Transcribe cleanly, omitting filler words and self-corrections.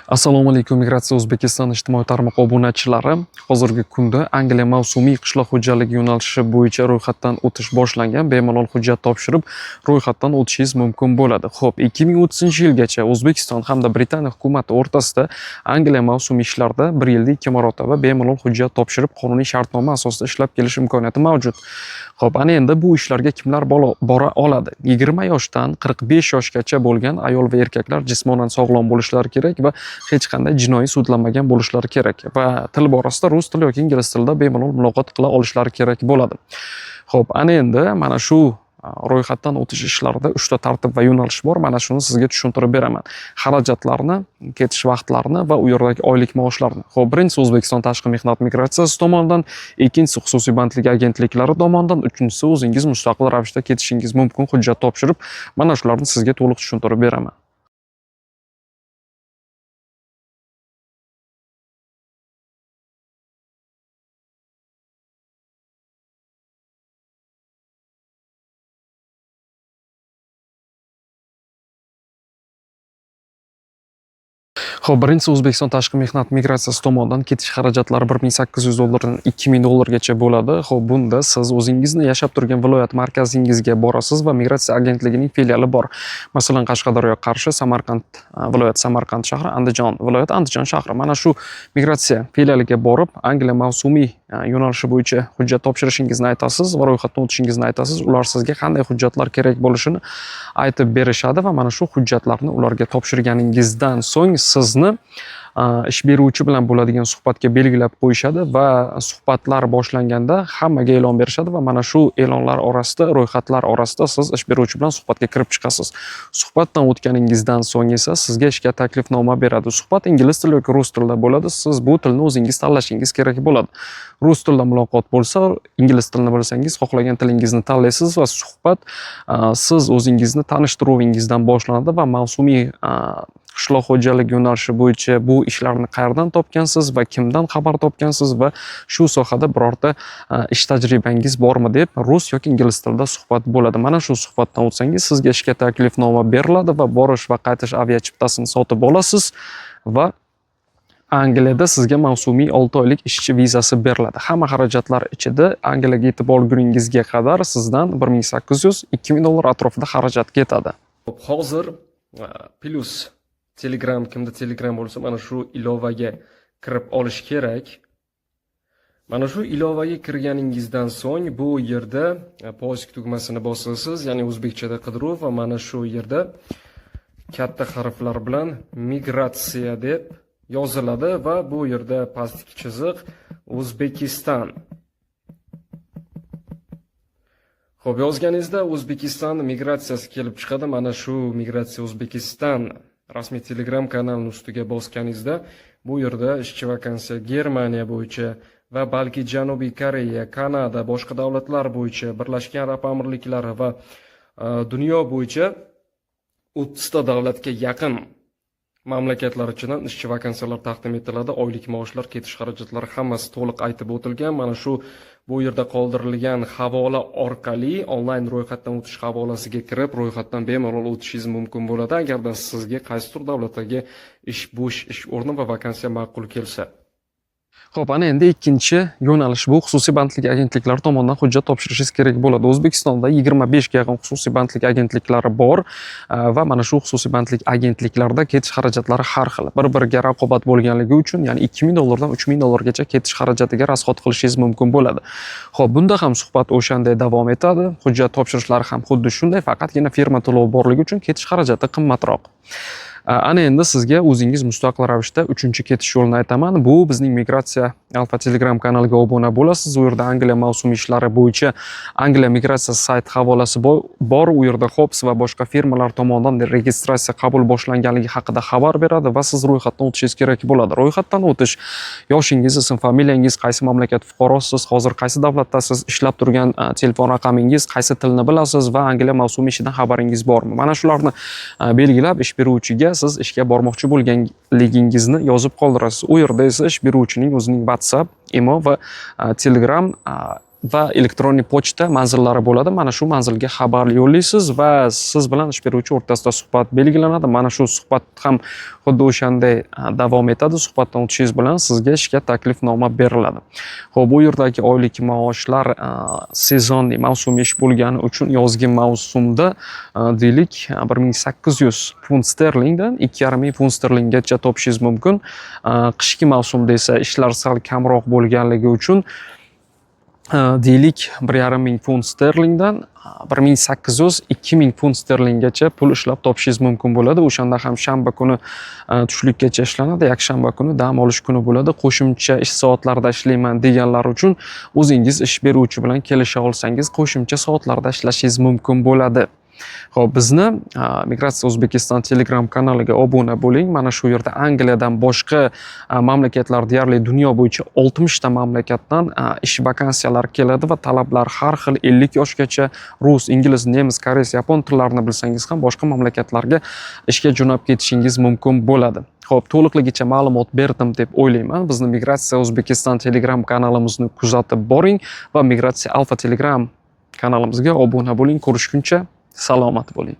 Assalomu alaykum, Migratsiya O'zbekiston ijtimoiy tarmoq obunachilari. Hozirgi kunda Angliya mavsumiy qishloq xo'jaligi yo'nalishi bo'yicha ro'yxatdan o'tish boshlangan. Bemalol hujjat topshirib, ro'yxatdan o'tishingiz mumkin bo'ladi. Xo'p, 2030-yilgacha O'zbekiston hamda Britaniya hukumati o'rtasida Angliya mavsumiy ishlarda bir yilda 2 marotaba bemalol hujjat topshirib, qonuniy shartnoma asosida ishlab kelish imkoniyati mavjud. Xo'p, ana endi bu ishlarga kimlar bora oladi? 20 yoshdan 45 yoshgacha bo'lgan ayol va erkaklar jismonan sog'lom bo'lishlari kerak va hech qanday jinoiy sudlanmagan bo'lishlari kerak va til borasida rus tili yoki ingliz tilida bemalol muloqot qila olishlari kerak bo'ladi. Xo'p, ana endi mana shu ro'yxatdan o'tish ishlarida 3 ta tartib va yo'nalish bor. Mana shuni sizga tushuntirib beraman. Xarajatlarni, ketish vaqtlarini va u yerdagi oylik maoshlarni. Xo'p, birinchisi O'zbekiston tashqi mehnat migratsiyasi tomonidan, ikkinchisi xususiy bandlik agentliklari tomonidan, uchinchisi o'zingiz mustaqil ravishda ketishingiz mumkin hujjat topshirib, mana shularni sizga to'liq tushuntirib beraman. Xo'p, birinchisi O'zbekiston tashqi mehnat migratsiyasi tomonidan ketish xarajatlari 1800 dollardan 2000 dollargacha bo'ladi. Xo'p, bunda siz o'zingizni yashab turgan viloyat markazingizga borasiz va migratsiya agentligining filiali bor. Masalan, Qashqadaryo, Qarshi, Samarqand viloyat Samarqand shahri, Andijon viloyati Andijon shahri. Mana shu migratsiya filialiga borib, Angliya mavsumiy yo'nalishi bo'yicha hujjat topshirishingizni aytasiz va ro'yxatdan o'tishingizni aytasiz. Ular sizga qanday hujjatlar kerak bo'lishini aytib berishadi va mana shu hujjatlarni ularga topshirganingizdan so'ng sizni ish beruvchi bilan bo'ladigan suhbatga belgilab qo'yishadi va suhbatlar boshlanganda hammaga e'lon berishadi va mana shu e'lonlar orasida, ro'yxatlar orasida siz ish beruvchi bilan suhbatga kirib chiqasiz. Suhbatdan o'tganingizdan so'ng esa sizga ishga taklifnoma beradi. Suhbat ingliz tili yoki rus tilida bo'ladi. Siz bu tilni o'zingiz tanlashingiz kerak bo'ladi. Rus tilida muloqot bo'lsa, ingliz tilini bilsangiz, xohlagan tilingizni tanlaysiz va suhbat siz o'zingizni tanishtiruvingizdan boshlanadi va mavsumiy qishloq xo'jaligi yo'nalishi bo'yicha bu ishlarni qayerdan topgansiz va kimdan xabar topgansiz va shu sohada birorta ish tajribangiz bormi deb rus yoki ingliz tilida suhbat bo'ladi. Mana shu suhbatdan o'tsangiz, sizga ishga taklifnoma beriladi va borish va qaytish aviachiptasini sotib olasiz va Angliyada sizga mavsumiy 6 oylik ishchi vizasi beriladi. Hamma xarajatlar ichida Angliyaga yetib olguningizga qadar sizdan 1800-2000 dollar atrofida xarajat ketadi. Xo'p, hozir plyus Telegram, kimda Telegram bo'lsa, mana shu ilovaga kirib olish kerak. Mana shu ilovaga kirganingizdan so'ng bu yerda поиск tugmasini bosasiz, ya'ni o'zbekchada qidiruv va mana shu yerda katta harflar bilan migratsiya deb yoziladi va bu yerda pastki chiziq O'zbekiston. Xo'p, yozganingizda O'zbekiston migratsiyasi kelib chiqadi. Mana shu Migratsiya O'zbekiston rasmiy Telegram kanalining ustiga bosganingizda bu yerda ishchi vakansiya Germaniya bo'yicha va balki Janubiy Koreya, Kanada, boshqa davlatlar bo'yicha, Birlashgan Arab Amirliklari va dunyo bo'yicha 30 ta davlatga yaqin mamlakatlar ichidan ishchi vakansiyalar taqdim etiladi. Oylik maoshlar, ketish xarajatlari hammasi to'liq aytib o'tilgan. Mana shu bu yerda qoldirilgan havola orqali onlayn ro'yxatdan o'tish havolasiga kirib, ro'yxatdan bemalol o'tishingiz mumkin bo'ladi, agarda sizga qaysidir davlatdagi ish bo'sh ish o'rni va vakansiya ma'qul kelsa. Xo'p, ana endi ikkinchi yo'nalish bu xususiy bandlik agentliklari tomonidan hujjat topshirishingiz kerak bo'ladi. O'zbekistonda 25 ga yaqin xususiy bandlik agentliklari bor va mana shu xususiy bandlik agentliklarida ketish xarajatlari har xil. Bir-biriga raqobat bo'lganligi uchun, ya'ni 2000 dollardan 3000 dollargacha ketish xarajatiga расход qilishingiz mumkin bo'ladi. Xo'p, bunda ham suhbat o'shanday davom etadi. Hujjat topshirishlari ham xuddi shunday, faqatgina firma to'lovi borligi uchun ketish xarajati qimmatroq. Ana endi sizga o'zingiz mustaqil ravishda uchinchi ketish yo'lini aytaman. Bu bizning Migratsiya Alfa Telegram kanaliga obuna bo'lasiz. U yerda Angliya mavsumiy ishlari bo'yicha Angliya migratsiya sayt havolasi bor. U yerda Hops va boshqa firmalar tomonidan registratsiya qabul boshlanganligi haqida xabar beradi va siz ro'yxatdan o'tishingiz kerak bo'ladi. Ro'yxatdan o'tish yoshingiz, ism, familiyangiz, qaysi mamlakat fuqarosisiz, hozir qaysi davlatdasiz, ishlab turgan telefon raqamingiz, qaysi tilni bilasiz va Angliya mavsumiy ishidan xabaringiz bormi? Mana shularni belgilab ish beruvchiga siz ishga bormoqchi bo'lganligingizni yozib qoldirasiz. U yerda esa ish beruvchining o'zining WhatsApp, Imo va Telegram Va elektron pochta manzillari bo'ladi. Mana shu manzilga xabar yo'llaysiz va siz bilan ish beruvchi o'rtasida suhbat belgilanadi. Mana shu suhbat ham xuddi o'shanday davom etadi. Suhbatdan o'tishingiz bilan sizga ishga taklifnoma beriladi. Xo'p, bu yerdagi oylik maoshlar сезонный, mavsumiy ish bo'lgani uchun yozgi mavsumda, deylik, 1800 funt sterlingdan 2500 funt sterlinggacha topishingiz mumkin. Qishki mavsumda esa ishlar sal kamroq bo'lganligi uchun, deylik, 1500 funt sterlingdan 1800, 2000 funt sterlinggacha pul ishlab topishingiz mumkin bo'ladi. O'shanda ham shanba kuni tushlikkacha ishlanadi, yakshanba kuni dam olish kuni bo'ladi. Qo'shimcha ish soatlarida ishlayman deganlar uchun o'zingiz ish beruvchi bilan kelisha olsangiz, qo'shimcha soatlarda ishlashingiz mumkin bo'ladi. Xo'p, bizni Migratsiya O'zbekiston Telegram kanaliga obuna bo'ling. Mana shu yerda Angliyadan boshqa mamlakatlar, deyarli dunyo bo'yicha 60 ta mamlakatdan ish vakansiyalari keladi va talablar har xil. 50 yoshgacha rus, ingliz, nemis, koreys, yapon tillarini bilsangiz ham boshqa mamlakatlarga ishga jo'nab ketishingiz mumkin bo'ladi. Xo'p, to'liqligicha ma'lumot berdim deb o'ylayman. Bizni Migratsiya O'zbekiston Telegram kanalimizni kuzatib boring va Migratsiya Alfa Telegram kanalimizga obuna bo'ling. Ko'rishguncha salomat bo'ling.